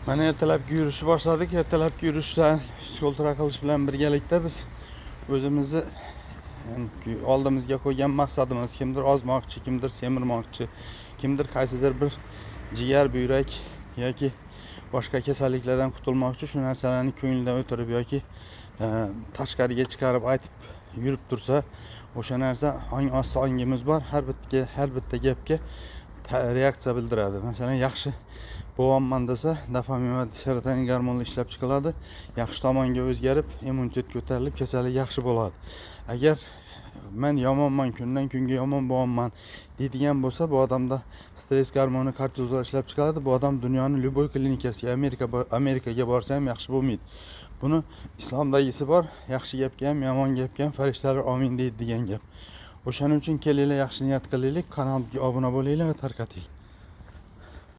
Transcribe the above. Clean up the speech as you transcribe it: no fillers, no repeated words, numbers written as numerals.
Mana ertalabki yurishni boshladik. Ertalabki yurishdan fizkultura qilish bilan birgalikda biz o'zimizni, yani oldimizga qo'ygan maqsadimiz, kimdir ozmoqchi, kimdir semirmoqchi, kimdir qaysidir bir jigar, buyrak yoki boshqa kasalliklardan qutulmoqchi, shu narsalarni ko'nglidan o'tirib yoki tashqariga chiqarib aytib yurib tursa, o'sha narsa ong osti ongimiz bor, har bitta gapga reaksiya bildiradi. Masalan, yaxshi bo'lyapman desa, dopamin va serotonin gormoni ishlab chiqiladi, yaxshi tomonga o'zgarib, immunitet ko'tarilib, kasallik yaxshi bo'ladi. Agar men yomonman, kundan kunga yomon bo'lyapman deydigan bo'lsa, bu odamda stress gormoni kortizol ishlab chiqaradi. Bu odam dunyoni любой klinikasiga, Amerikaga borsa ham yaxshi bo'lmaydi. Buni islomdagisi bor, yaxshi gapga ham, yomon gapga ham farishtalar omin deydi degan gap. O'shaning uchun kelinglar, yaxshi niyat qilaylik, kanalga obuna bo'linglar va tarqatinglar.